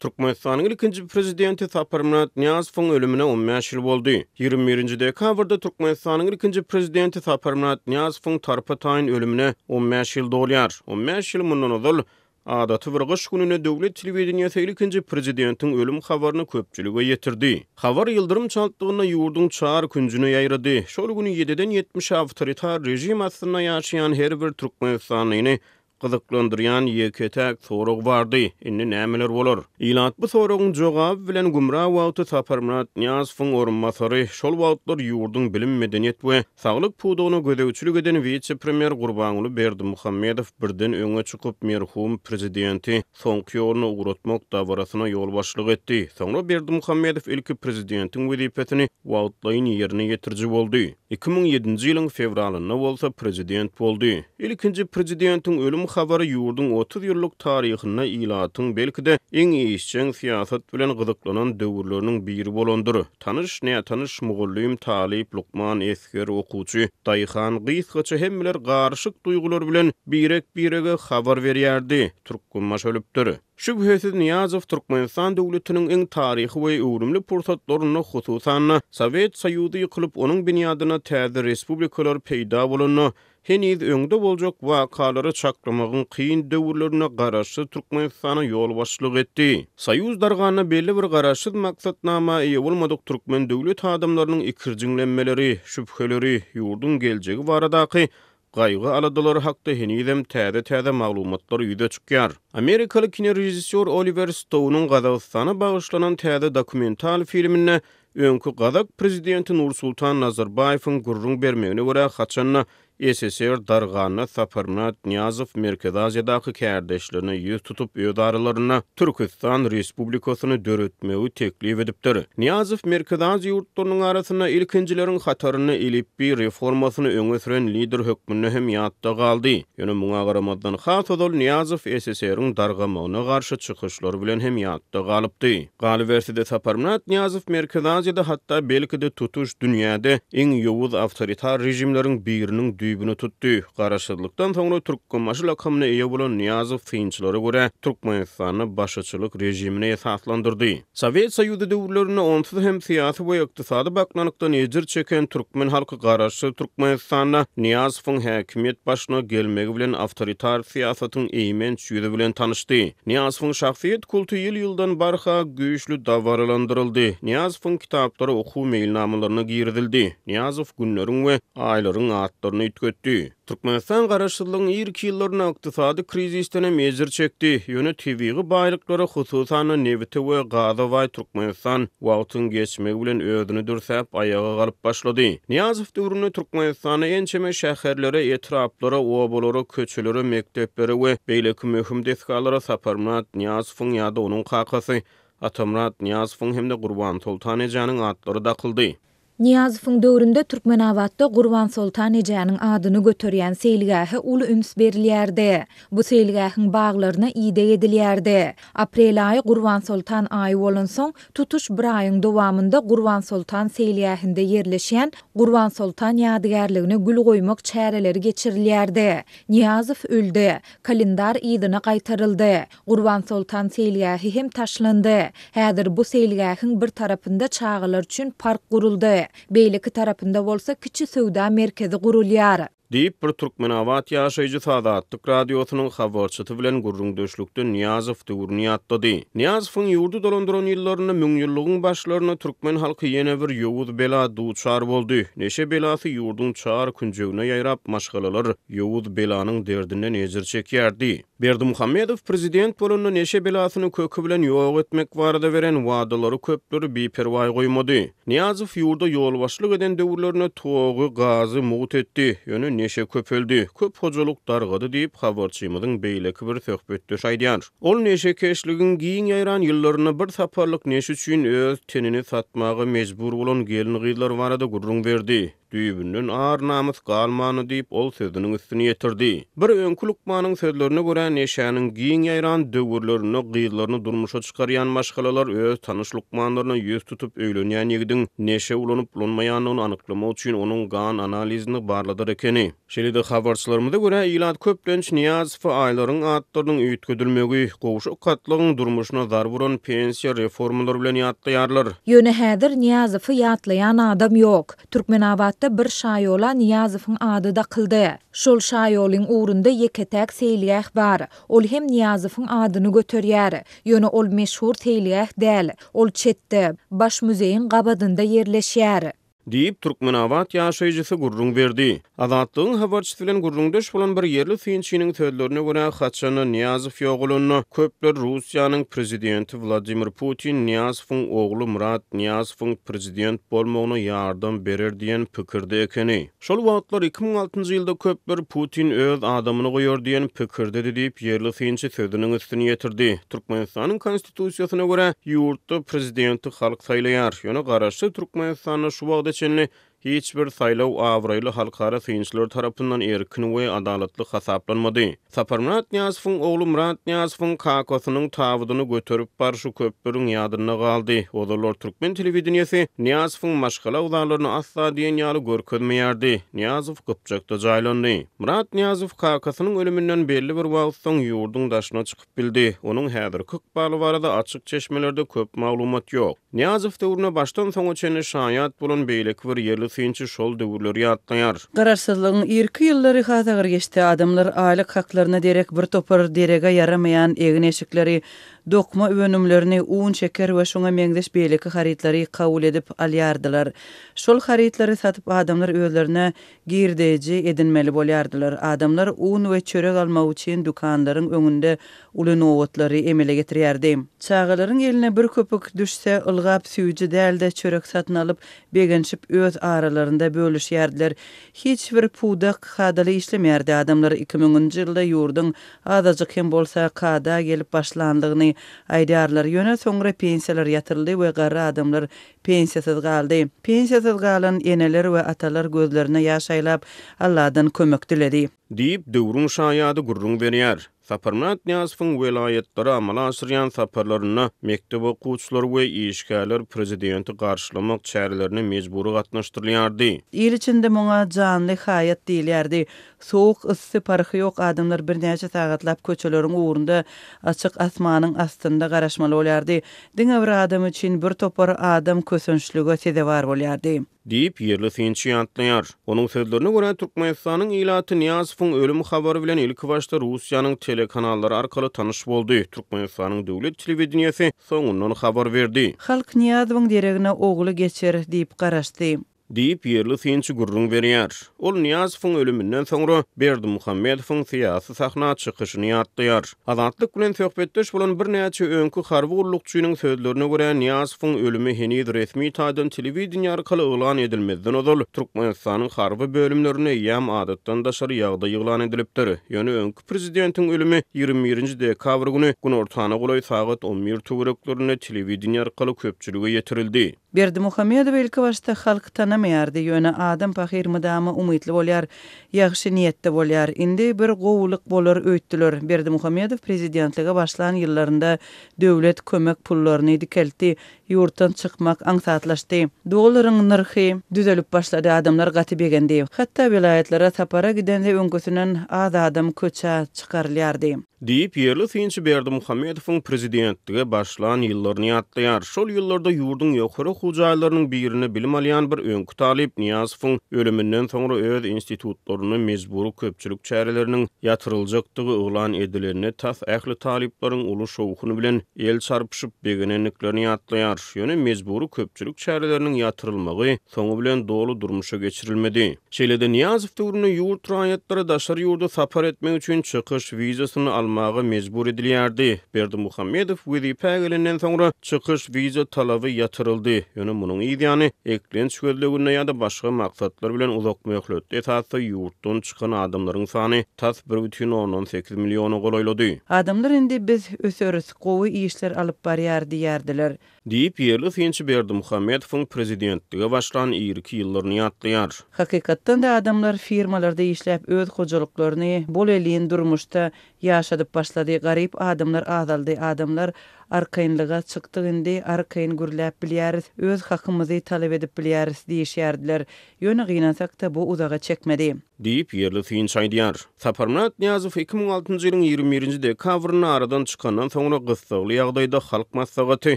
Türkmenistanyň ilkinji Prezidenti Saparmyrat Nyýazowyň ölümine on bäş ýyl boldy. 21-nji dekabrda Türkmenistanyň ilkinji Prezidenti Saparmyrat Nyýazowyň tarpa-taýyn ölümine on bäş ýyl dolýar. On bäş ýyl mundan ozal, adaty bir gyş gününde döwlet telewideniýesi ilkinji Prezidentiň ölüm habaryny köpçülige ýetirdi. Habar ýyldyrym çaltlygynda ýurduň çar künjüne ýaýrady. Şol gün ýediden ýetmişe awtoritar režim astynda ýaşaýan her bir türkmenistanlyny gyzyklandyrýan ýeke-täk sorag bardy, indi nämeler bolar? Ilat bu soragyň jogaby bilen gümra wagty Saparmyrat Nyýazowyň orunbasary, şol wagtlar ýurduň bilim, medeniýet we saglyk pudagyna gözegçilik eden wise-premýer Gurbanguly Berdimuhamedow birden öňe çykyp, merhum prezidenti soňky ýoluna ugratmak dabarasyna ýolbaşçylyk etdi. Soňra Berdimuhamedow ilki prezidentiň wezipesini wagtlaýyn ýerine ýetiriji boldy. 2007-nji ýylyň fewralynda bolsa prezident boldy. Ilkinji prezidentiň ölüm habary ýurduň 30 ýyllyk taryhynda ilatyň belki-de iň işjeň syýasat bilen gyzyklanan döwürleriniň biri bolandyr. Tanyş, nätanyş, mugallym, talyp, lukman, esger, okuwçy, daýhan, gysgaça hemmeler garyşyk duýgular bilen birek-birege habar berýärdi, Türkmenbaşy ölüpdir. Şübhesiz Nyýazow Türkmenistan döwletiniň iň taryhy we öwrümli pursatlarynda, hususan-da, Sowet Soýuzy ýykylyp, onuň binýadynda täze respublikalar peýda bolanda, Heniz öňde boljak wakalary çaklamagyň kyn döwürlerinde garaşsyz Türkmenistana ýolbaşçylyk etdi. Soýuz darganda belli bir garaşsyz maksatnama eýe bolmadyk türkmen döwlet adamlarynyň ikirjiňlenmeleri, şübheleri, ýurduň geljegi baradaky gaýgy-aladalary hakda henizem täze-täze maglumatlar ýüze çykýar. Amerikaly kinorežissýor Oliwer Stounyň Gazagystana bagyşlanan täze dokumental filminde Öňki gazak prezidenti Nursultan Nazarbaýewiň gürrüň bermegine görä, haçan-da SSR darganda Saparmyrat Nyýazow Merkezi Aziýadaky kärdeşlerine ýüz tutup öz aralarynda Türküstan Respublikasyny döretmegi teklip edipdir. Nyýazow Merkezi Aziýa ýurtlarynyň arasynda ilkinjileriň hatarynda elipbiý reformasyny öňe süren lider hökmünde hem ýatda galdy. Ýöne muňa garamazdan has ozal Nyýazow SSR-iň dargamagyna garşy çykyşlary bilen hem ýatda galypdy. Galyberse-de, Saparmyrat Nyýazow Merkezi Aziýada, hatda belki-de tutuş dünýäde iň ýowuz awtoritar režimleriň biriniň düýbüni tutdy. Garaşsyzlykdan soňra Türkmenbaşy lakamyna eýe bolan Nyýazow synçylara görä, Türkmenistanda başyçylyk režimini esaslandyrdy. Sowet Soýuzy döwürlerinde onsuz hem syýasy we ykdysady baknalykdan ejir çeken türkmen halky garaşsyz Türkmenistanda Nyýazowyň häkimiýet başyna gelmegi bilen awtoritar syýasatyň eýmenç ýüzi bilen tanyşdy. Nyýazowyň şahsyýet kulty ýyl-ýyldan barha güýçli dabaralandyryldy. Nyýazowyň kitaplary okuw meýilnamalaryna girizildi. Nyýazow günleriň we aýlaryň atlaryny üýtgetdi. Türkmenistan garaşsyzlygyň irki ýyllarynda ykdysady krizisden hem ejir çekdi. Ýöne tebigy baýlyklara, hususan-da, nebite we gaza baý Türkmenistan wagtyň geçmegi bilen özüni dürsäp, aýaga galyp başlady. Nyýazow döwründe Türkmenistanda ençeme şäherlere, etraplara, obalara, köçelere, mekdeplere we beýleki möhüm desgalara Saparmyrat Nyýazowyň ýa-da onuň kakasy Atamyrat Nyýazowyň hem-de Gurbansoltan ejäniň atlary dakyldy. Nyýazowyň döwründe Türkmenabatda Gurbansoltan ejäniň adyny göterýän seýilgähe uly üns berilýärdi. Bu seýilgähiň baglaryna ideg edilýärdi. Aprel aýy Gurbansoltan aýy bolansoň, tutuş bir aýyň dowamynda Gurbansoltan seýilgähinde ýerleşýän Gurbansoltan ýadygärligine gül goýmak çäreleri geçirilýärdi. Nyýazow öldi. Kalendar yzyna gaýtaryldy. Gurbansoltan seýilgähi hem taşlandy. Häzir bu seýilgähiň bir tarapynda çagalar üçin park guruldy. Beýleki tarapynda bolsa kiçi söwda merkezi gurulýar. Diýip, bir türkmenabat ýaşaýjysy Azatlyk Radiosynyň habarçysy bilen gürrüňdeşlikde Nyýazow döwrüni ýatlady. Nyýazowyň ýurdy dolandyran ýyllarynda müňýyllygyň başlarynda türkmen halky ýene bir ýowuz bela duçar boldy. Neşe belasy ýurduň çar künjegine ýaýrap, maşgalalar ýowuz belanyň derdinden ejir çekýärdi. Berdimuhamedow prezident bolanda neşe belasyny köki bilen ýok etmek barada beren wadalary köpleri biperwaý goýmady. Nyýazow ýurda ýolbaşçylyk eden döwürlerinde togy, gazy mugt etdi, ýöne neşe köpeldi, köp hojalyk dargady diýip, habarçymyzyň beýleki bir söhbetdeşi aýdýar. Ol neşekeşligiň giň ýaýran ýyllarynda bir saparlyk neşe üçin öz tenini satmaga mejbur bolan gelin-gyzlar barada gürrüň berdi. Düýbünden ar-namys galmandy diýip, ol sözüniň üstüni ýetirdi. Bir öňki lukmanyň sözlerine görä, neşäniň giň ýaýran döwürlerinde gyzlaryny durmuşa çykarýan maşgalalar öz tanyş lukmanlaryna ýüz tutup, öýlenýän ýigidiň neşe ulanyp-ulanmaýandygyny anyklamak üçin onuň gan analizini barladar ekeni. Şeýle-de, habarçylarymyza görä, ilat köplenç Nyýazowy aýlaryň atlarynyň üýtgedilmegi, gowşak gatlagyň durmuşyna zarba uran pensiýa reformalary bilen ýatlaýarlar. Ýöne häzir Nyýazowy ýatlaýan adam ýok. Türkmenabatda bir şaýola Nyýazowyň ady dakyldy. Şol şaýolyň ugrunda ýeke-täk seýilgäh bar. Ol hem Nyýazowyň adyny göterýär. Ýöne ol meşhur seýilgäh däl. Ol çetde, Baş muzeýiň gabadynda ýerleşýär. Diýip, türkmenabat ýaşaýjysy gürrüň berdi. Azatlygyň habarçysy bilen gürrüňdeş bolan bir ýerli synçynyň sözlerine görä, haçan-da Nyýazow ýogalanda, köpler Russiýanyň prezidenti Wladimir Putin Nyýazowyň ogly Myrat Nyýazowyň prezident bolmagyna ýardam berer diýen pikirde ekeni. Şol wagtlar, 2006-njy ýylda köpler Putin öz adamyny goýar diýen pikirdedi diýip, ýerli synçy sözüniň üstüni ýetirdi. Türkmenistanyň Konstitusiýasyna görä, ýurtda prezidenti halk saýlaýar. Ýöne garaşsyz Türkmenistanda şu wagta çenli hiç bir saýlaw abraýly halkara synçylar tarapyndan erkin we adalatly hasaplanmady. Saparmyrat Nyýazowyň ogly Myrat Nyýazowyň kakasynyň tabydyny göterip barşy köpleriň ýadynda galdy. Ozallar türkmen telewideniýesi Nyýazowyň maşgala agzalaryny asla diýen ýaly görkezmeýärdi. Nyýazow Gypjakda jaýlandy. Myrat Nyýazow kakasynyň ölüminden belli bir wagt soň ýurduň daşyna çykyp bildi. Onuň häzirki ykbaly barada açyk çeşmelerde köp maglumat ýok. Nyýazow döwrüne başdan soňa çenli şaýat bolan beýleki bir ýerli synçy şol döwürleri ýatlaýar. Garaşsyzlygyň irki ýyllary has agyr geçdi. Adamlar aýlyk haklaryna derek bir topar derege ýaramaýan egin-eşikleri, dokma önümlerini, un, şeker we şuňa meňzeş beýleki harytlary kabul edip alýardylar. Şol harytlary satyp adamlar özlerine girdeji edinmeli bolýardylar. Adamlar un we çörek almak üçin dükanlaryň öňünde uly nobatlary emele getirýärdi. Çagalaryň eline bir köpük düşse, ylgap süýji däl-de çörek satyn alyp, begenişip öz aralarynda bölüşýärdiler. Hiç bir pudak kadaly işlemeýärdi. Adamlar iki müňünji ýylda ýurduň azajyk hem bolsa kada gelip başlandygyny aýdýarlar. Ýöne soňra pensiýalar ýatyryldy we garry adamlar Pensiýasyz galdy. Pensiýasyz galan eneler we atalar gözlerine ýaş aýlap, Alladan kömek diledi. Diýip, döwrüň şaýady gürrüň berýär. Saparmyrat Nyýazowyň welaýatlara amala aşyrýan saparlarynda mekdep okuwçylary we işgärler prezidenti garşylamak çärelerine mejbury gatnaşdyrylýardy. Il içinde muňa janly haýat diýilýärdi. Sowuk, yssy parhy ýok adamlar birnäçe sagatlap köçeleriň ugrunda açyk asmanyň astynda garaşmaly bolýardy. Diňe bir adam üçin bir topar adam kösençlige sezewar bolýardy. Diýip, ýerli synçy ýatlaýar. Onuň sözlerine görä, Türkmenistanyň ilaty Nyýazowyň ölüm habary bilen ilkibaşda Russiýanyň telekanallary arkaly tanyş boldy, Türkmenistanyň döwlet telewideniýesi soňundan habar berdi. Halk Nyýazowyň deregine ogly geçer diýip garaşdy. Diýip, ýerli synçy gürrüň berýär. Ol Nyýazowyň ölüminden soňra Berdimuhamedowyň syýasy sahna çykyşyny ýatlaýar. Azatlyk bilen söhbetdeş bolan birnäçe öňki harby gullukçynyň sözlerine görä, Nyýazowyň ölümi heniz resmi taýdan telewideniýe arkaly yglan edilmezden ozal, Türkmenistanyň harby bölümlerinde eýýäm adatdan daşary ýagdaý yglan edilipdir. Ýöne öňki prezidentiň ölümi 21 dekabr güni günortana golaý sagat 11 töwereklerinde telewideniýe arkaly köpçülige ýetirildi. Berdimuhamedowy ilkibaşda halk tanamaýardy, ýöne adam pahyr mydama umytly bolýar, ýagşy niýetde bolýar. Indi bir gowulyk bolar öýtdüler. Berdimuhamedow prezidentlige başlan ýyllarynda döwlet kömek pullaryny dikeltdi, ýurtdan çykmak aňsatlaşdy. Dollaryň nyrhy düzelip başlady, adamlar gaty begendi. Hatda welaýatlara sapara gidende öňküsinden az adam köçä çykarylýardy. Diýip, ýerli synçy Berdimuhamedowyň prezidentlige başlan ýyllaryny ýatlaýar. Şol ýyllarda ýurduň ýokary okuw jaýlarynyň birinde bilim alýan bir öňki talyp Nyýazowyň ölüminden soňra öz institutlarynda mejbury köpçülik çäreleriniň ýatyryljakdygy yglan edilende tas ähli talyplaryň uly şowhun bilen el çarpyşyp begenendiklerini ýatlaýar. Ýöne mejbury köpçülik çäreleriniň ýatyrylmagy soňy bilen doly durmuşa geçirilmedi. Şeýle-de Nyýazow döwründe ýurt raýatlary daşary ýurda sapar etmek üçin çykyş wizasyny almaga mejbur edilýärdi. Berdimuhamedow wezipä gelenden soňra çykyş wiza talaby ýatyryldy, ýöne munuň yz ýany eklenç gözleginde ýa-da başga maksatlar bilen uzakmöhletli esasda ýurtdan çykan adamlaryň sany tas bir bütin ondan sekiz milliona golaýlady. Adamlar indi biz öseris, gowy işler alyp barýar diýýärdiler. Diýip, ýerli synçy Berdimuhamedowyň prezidentlige başlan irki ýyllaryny ýatlaýar. Hakykatdan-da adamlar firmalarda işläp öz hojalyklaryny bol-elin durmuşda ýaşadyp başlady, garyp adamlar azaldy, adamlar arkaýynlyga çykdyk indi arkaýyn gürläp bilýäris, öz hakymyzy talap edip bilýäris diýişýärdiler. Ýöne gynansak-da bu uzaga çekmedi. Diýip, ýerli synçy aýdýar. Saparmyrat Nyýazow 2006-njy ýylyň 21-nji dekabrynda aradan çykandan soňra gyssagly ýagdaýda Halk Maslahaty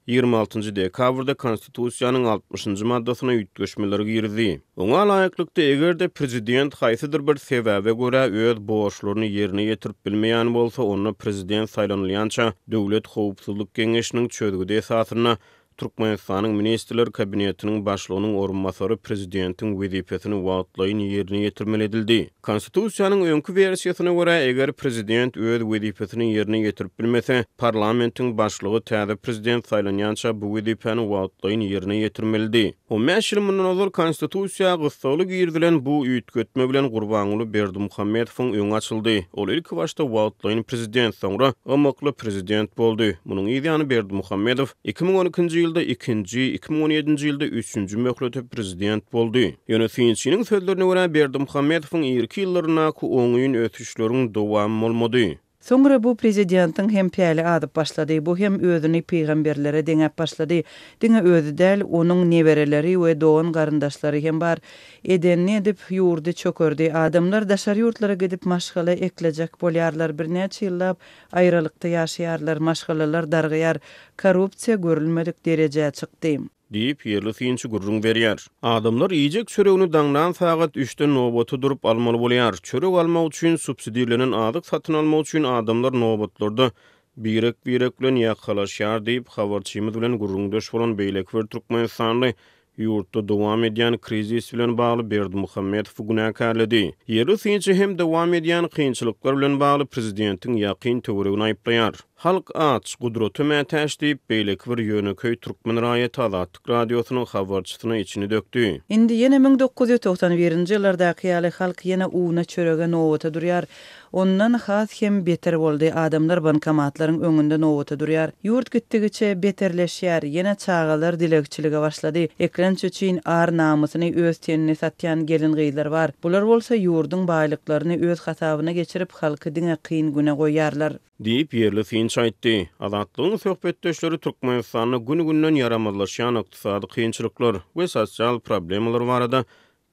26-njy dekabrda Konstitusiýanyň altmyşynjy maddasyna üýtgeşmeler girizdi. Oňa laýyklykda, eger-de prezident haýsydyr bir sebäbe görä öz borçlaryny ýerine ýetirip bilmeýän bolsa, onda prezident saýlanylýança Döwlet howpsuzlyk geňeşiniň çözgüdi esasynda Türkmenistanyň Ministrler Kabinetiniň Başlygynyň orunbasary prezidentiň wezipesini wagtlaýyn ýerine ýetirmeli edildi. Konstitusiýanyň öňki wersiýasyna görä, eger prezident öz wezipesini ýerine ýetirip bilmese, parlamentiň başlygy täze prezident saýlanýança bu wezipäni wagtlaýyn ýerine ýetirmelidi. On bäş ýyl mundan ozal Konstitusiýa gyssagly girizilen bu üýtgetme bilen Gurbanguly Berdimuhamedowyň öňi açyldy. Ol ilkibaşda wagtlaýyn prezident, soňra ymykly prezident boldy. Munuň yz ýany Berdimuhamedow 2012-nji ýylda ikinji, 2017-nji ýylda üçünji möhlete prezident boldy. Ýöne synçynyň sözlerine görä, Berdimuhamedowyň irki ýyllaryndaky oňyn ösüşleriň dowamy bolmady. Soňra bu prezidentiň hem päli azyp başlady, bu hem özüni pygamberlere deňäp başlady. Diňe özi däl, onuň nebereleri we dogan-garyndaşlary hem bar. Edenini edip, ýurdy çökerdi. Adamlar daşary ýurtlara gidip maşgala eklejek bolýarlar, birnäçe ýyllap aýralykda ýaşaýarlar, maşgalalar dargaýar. Korrupsiýa görülmedik derejä çykdy. Diýip, ýerli synçy gürrüň berýär. Adamlar iýjek çöregini daňdan sagat üçden nobata durup almaly bolýar. Çörek almak üçin, subsidirlenen azyk satyn almak üçin adamlar nobatlarda birek-birek bilen ýakalaşýar diýip, habarçymyz bilen gürrüňdeş bolan beýleki bir türkmenistanly ýurtda dowam edýän krizis bilen bagly Berdimuhamedowy günäkärledi. Ýerli synçy hem dowam edýän kynçylyklar bilen bagly prezidentiň ýakyn töweregini aýyplaýar. Halk aç, gudrata mätäç diýip, beýleki bir ýönekeý türkmen raýaty Azatlyk Radiosynyň habarçysyna içini dökdi. Indi ýene 1991-nji ýyllardaky ýaly halk ýene una, çörege nobata durýar. Ondan has hem beter boldy, adamlar bankomatlaryň öňünde nobata durýar. Ýurt gitdigiçe beterleşýär, ýene çagalar dilegçilige başlady. Eklenç üçin ar-namysyny, öz tenini satýan gelin-gyzlar bar. Bular bolsa ýurduň baýlyklaryny öz hasabyna geçirip, halky diňe kyn güne goýýarlar. Diýip, ýerli synçy aýtdy. Azatlygyň söhbetdeşleri Türkmenistanda gün-günden ýaramazlaşýan ykdysady kynçylyklar we sosial problemalar barada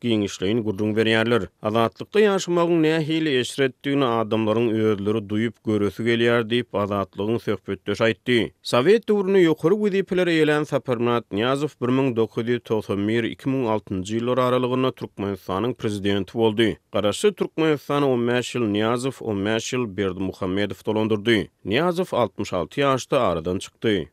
giňişleýin gürrüň berýärler. Azatlykda ýaşamagyň nähili eşretdigini adamlaryň özleri duýup, göresi gelýär diýip, Azatlygyň söhbetdeşi aýtdy. Sowet döwründe ýokary wezipeleri eýelän Saparmyrat Nyýazow 1991, 2006-njy ýyllar aralygynda Türkmenistanyň prezidenti boldy. Garaşsyz Türkmenistany on bäş ýyl Nyýazow, on bäş ýyl Berdimuhamedow dolandyrdy. Nyýazow 66 ýaşda aradan çykdy.